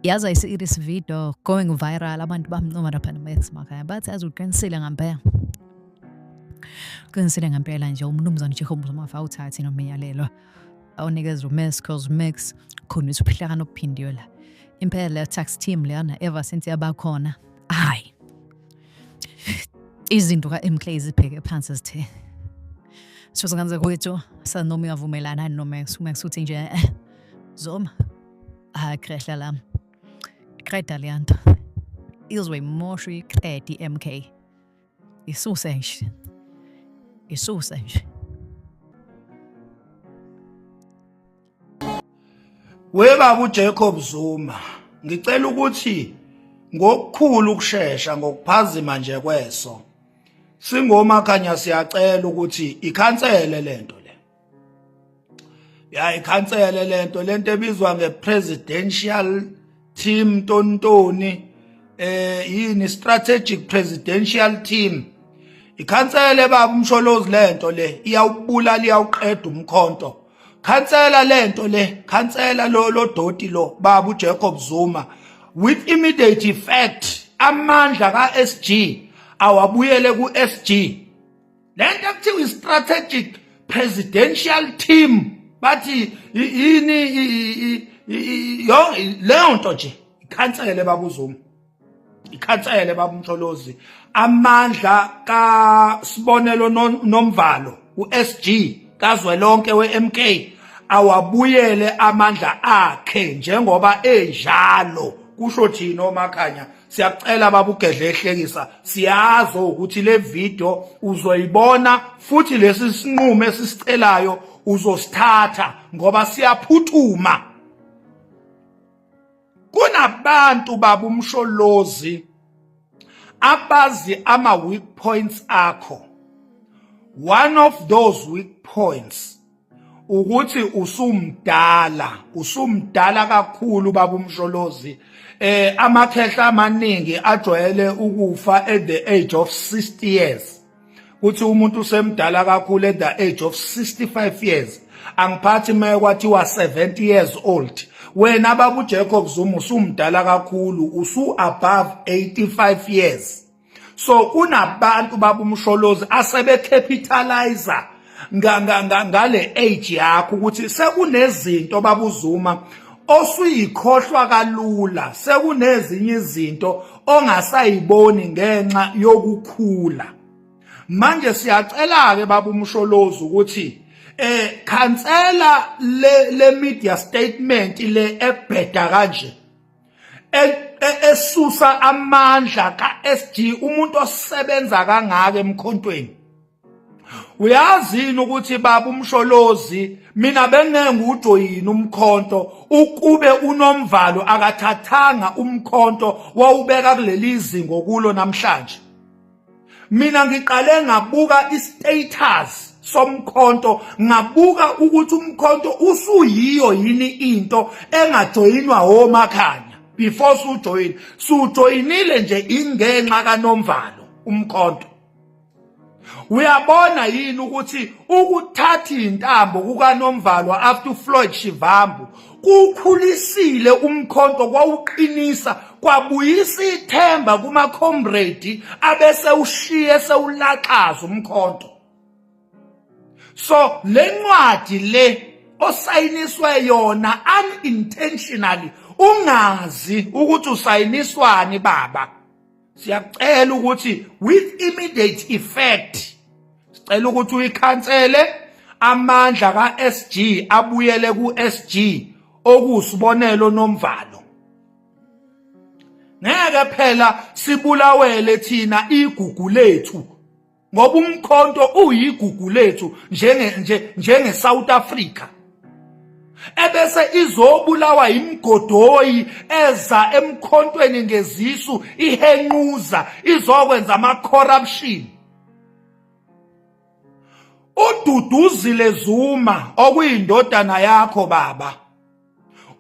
Yazi ayisi video going viral, abantu bamncoma lapha noMax Makhaya, bathi azi uqinisile ngampela. Uqinisile ngempela nje umnumzane Jacob Zuma awuthathi nomyalelo awunikeza uMax, cause Max khona uphilakana okuphindiwe la. Impela le tax team leyana ever since yabakhona, hayi, izinto ka-MK zibheke phansi zithe. So singanze kwethu sanoma uyavumelana noMax, uMax uthi nje Zuma, hayi, khehla lami, qeda leya nto izoyimosha iqede i-MK, isuse nje, isuse nje. Webaba uJacob Zuma, ngicela ukuthi ngokukhulu ukushesha, ngokuphazima nje kweso, singomakhanya siyacela ukuthi ikhansele lento le. Ya, ikhansele lento ebizwa ngepresidential team tontoni, yini, strategic presidential team. Ikhansele, baba uMsholozi, lento le iyawubulala, iyawuqeda umkhonto. Khansela lento le, khansela lo doti lo, baba uJacob Zuma, with immediate effect. Amandla ka-SG awabuyele ku-SG. Lento ekuthiwa i-strategic presidential team, bathi yini leyo nto nje, ikhansele, baba uZuma, ikhansele, baba uMsholozi. Amandla kaSibonelo Nomvalo, uSG kazwelonke weMK, awabuyele amandla akhe njengoba enjalo, kusho thina omakhanya. Siyacela, baba uGedle ehlekisa, siyazi ukuthi le video uzoyibona futhi lesi sinqumo esisicelayo uzosithatha ngoba siyaphuthuma. Kunabantu, baba uMsholozi, abazi ama weak points akho. One of those weak points ukuthi usumdala, usumdala kakhulu, baba uMsholozi. Amakhehla amaningi ajwayele ukufa at the age of 60 years, kuthi umuntu usemdala kakhulu at the age of 65 years, angiphathi maye kwathiwa 70 years old. Wena, baba uJacob Zuma, usumdala kakhulu, usu above 85 years. So kunabantu, baba uMsholozi, asebecapitalize ngale age yakho, ukuthi sekunezinto, baba uZuma, osuyikhohlwa kalula, sekunezinye izinto ongasayiboni ngenxa yokukhula. Manje siyacela ke, baba uMsholozi, ukuthi khansela le media statement le ebheda kanje, esusa amandla ka-SG, umuntu osebenza kangaka emkhontweni. Uyazi yini ukuthi, baba uMsholozi, mina bengeke ngiwujoyini umkhonto ukube uNomvalo akathathanga umkhonto wawubeka kuleli zingo kulo namhlanje? Mina ngiqale ngabuka istatus somkhonto, ngabuka ukuthi umkhonto usuyiyo yini into engajoyinwa omakhanya before sujoyina. Sujoyinile nje ingenxa kaNomvalo umkhonto. Uyabona yini ukuthi ukuthatha intambo kukaNomvalo after Floyd Shivambu kukhulisile umkhonto, kwawuqinisa, kwabuyisa ithemba kuma comrade abese ushiye sewulaxaza umkhonto? So lencwadi le osayiniswe yona unintentionally, ungazi ukuthi usayiniswani, baba, siyacela ukuthi with immediate effect, sicela ukuthi uyikhansele, amandla ka-SG abuyele ku-SG okuSibonelo Nomvalo. Ngeke phela sibulawele thina igugu lethu, ngoba umkhonto uyigugu lethu njenge nje njenge South Africa, ebese izobulawa imigodoyi eza emkhontweni ngezisu ihenquza izokwenza ama corruption. UDuduzile Zuma, okuyindodana yakho, baba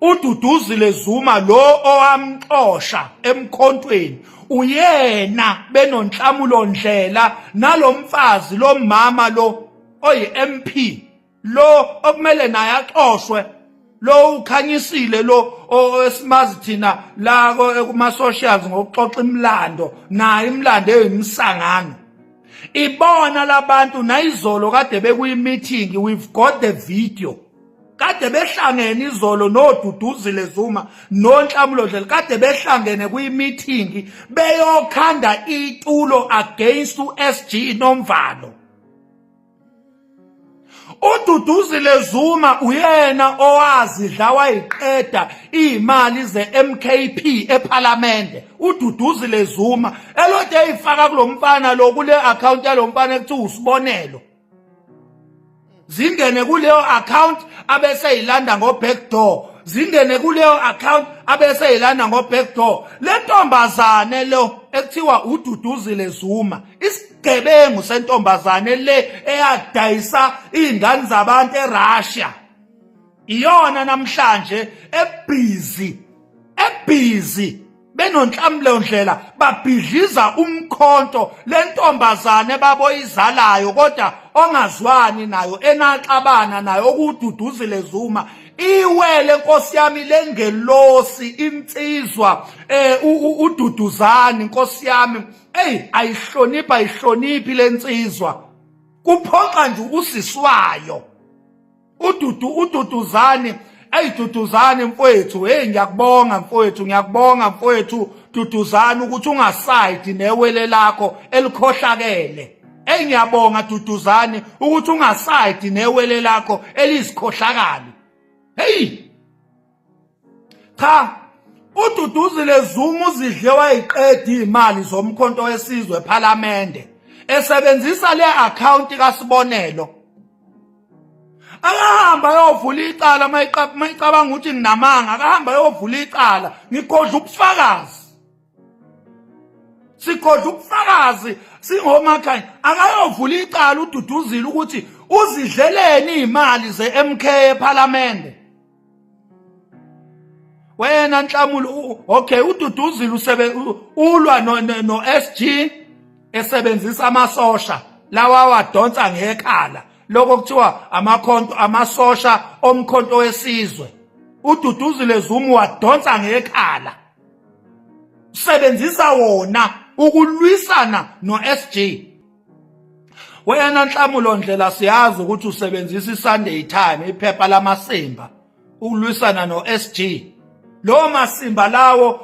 uDuduzile Zuma, lo owamxosha emkhontweni uyena benoNhlamulo Ndlela nalomfazi lo mama lo oyi MP lo okumele naye axoshwe. Lo ukhanyisile lo esimazi thina la kuma socials ngokuxoxa imlando nayo imlando eyimsangano. Ibona labantu nayizolo kade bekuyi meeting, we've got the video. Kade behlangene izolo noDuduzile Zuma noNhlamulo Ndlela, kade behlangene kwi-meeting beyokhanda itulo against uSG Nomvalo. UDuduzile Zuma uyena owazidla wayiqeda imali zeMKP ePhalamende. UDuduzile Zuma elode eyifaka kulomfana lo, kule account yalomfana ekuthiwa uSibonelo, zingene kuleyo account abese yilanda ngo back door, zingene kuleyo account abese yilanda ngo back door. Le ntombazane lo ekuthiwa uDuduzile Zuma, isigebengu sentombazane le eyadayisa izingane zabantu eRussia, iyona namhlanje ebhizi ebhizi benoNhlamulo Ndlela babhidliza umkhonto. Lentombazane baboyizalayo kodwa ongazwani nayo, enaxabana nayo, okuDuduzile Zuma, iwele nkosi yami lengelosi insizwa uDuduzani nkosi yami. Ey, ayihloniphi, ayihloniphi lensizwa, kuphoxa nje usiswayo uDudu, uDuduzani. Ey Duduzani mfowethu, hey, ngiyakubonga mfowethu, ngiyakubonga mfowethu Duduzani ukuthi ungasayidi newele lakho elikhohlakele. Ey, ngiyabonga Duduzani ukuthi ungasayidi newele lakho elizikhohlakali. Hey cha, uDuduzile Zuma uzidle wayiqeda imali zoMkhonto weSizwe ePhalamende esebenzisa le account kaSibonelo. Akahamba ayovula icala mayicabanga ukuthi nginamanga, akahamba ayovula icala. Ngigodla ubufakazi, sigodla ubufakazi singomakhanya. Akayovula icala uDuduzile ukuthi uzidleleni imali ze-MK ePhalamende. Wena Nhlamulo, okay, uDuduzile usebe ulwa no, no SG esebenzisa amasosha lawa wadonsa ngekhala, lokho kuthiwa amakhonto, amasosha oMkhonto weSizwe. UDuduzile Zuma wadonsa ngekhala, usebenzisa wona ukulwisana no SG. Wena Nhlamulo Ndlela, siyazi ukuthi usebenzisa iSunday Time, iphepha lamasimba, ukulwisana no SG. Lo masimba lawo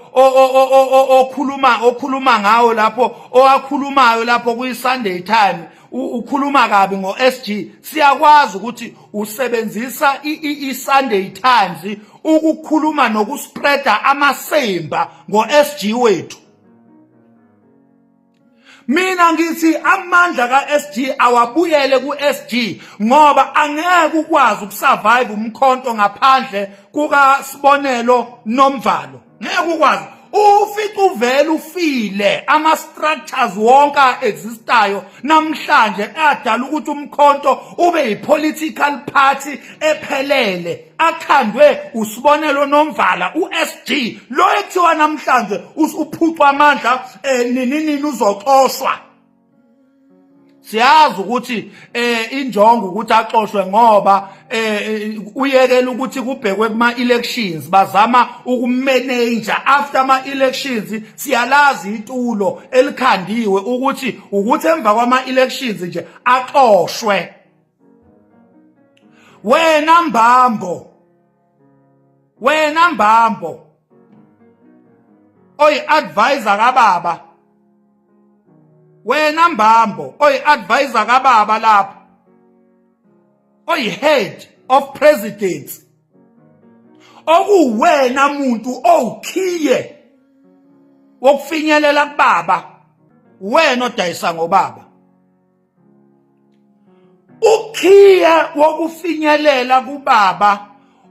okhuluma ngawo lapho, owakhulumayo lapho kwi Sunday Time, ukhuluma kabi ngo SG, siyakwazi ukuthi usebenzisa i Sunday Times ukukhuluma nokuspreada amasimba ngo SG wethu. Mina ngithi amandla ka-SG awabuyele ku-SG, ngoba angeke ukwazi ukusurvive umkhonto ngaphandle kukaSibonelo Nomvalo, ngeke ukwazi. Ufica uvele ufile ama-structures wonke a-existayo namhlanje adala ukuthi umkhonto ube yi-political party ephelele akhandwe uSibonelo Nomvala, uSG lo ekuthiwa namhlanje uphucwa amandla, nini nini uzoxoshwa. Siyazi ukuthi injongo ukuthi axoshwe ngoba uyekela ukuthi kubhekwe kuma elections, bazama ukumanage after ama elections. Siyalazi itulo elikhandiwe ukuthi emva kwama elections nje axoshwe. Wena Mbambo, wena Mbambo oyi advisor kababa, wena Mbambo oyi advisor kababa lapho, oyi head of presidency, okuwena muntu owukhiye wokufinyelela kubaba, wena odayisa ngobaba, ukhiye wokufinyelela kubaba,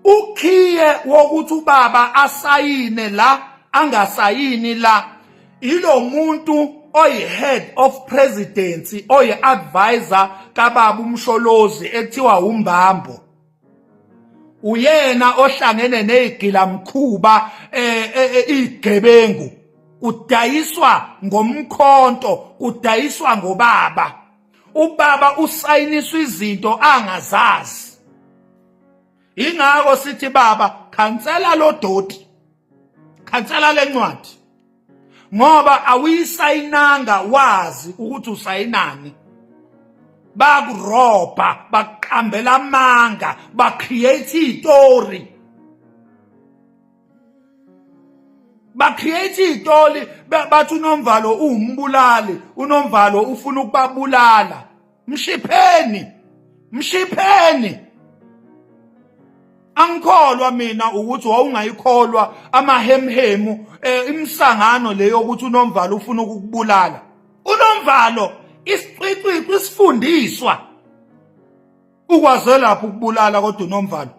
ukhiye wokuthi ubaba asayine la, angasayini la, ilo muntu oyi-head of presidency, oyi-advisor kababa uMsholozi ekuthiwa uMbambo. Uyena ohlangene nezigilamkhuba, igebengu, kudayiswa ngomkhonto, kudayiswa ngobaba. Ubaba usayiniswa izinto angazazi. Ingakho sithi baba, khansela lo doti, khansela lencwadi, ngoba awuyisayinanga wazi ukuthi usayinani. Bakurobha, bakuqambela amanga, ba-create iy'tori, ba-create iy'tori, bathi uNomvalo uwumbulali, uNomvalo ufuna ukubabulala. Mshipheni, mshipheni. Angikholwa mina ukuthi wawungayikholwa amahemhemu, imisangano leyo ukuthi uNomvalo ufuna ukukubulala. UNomvalo isicwicwicwi, isifundiswa, ukwaze lapho ukubulala, kodwa uNomvalo.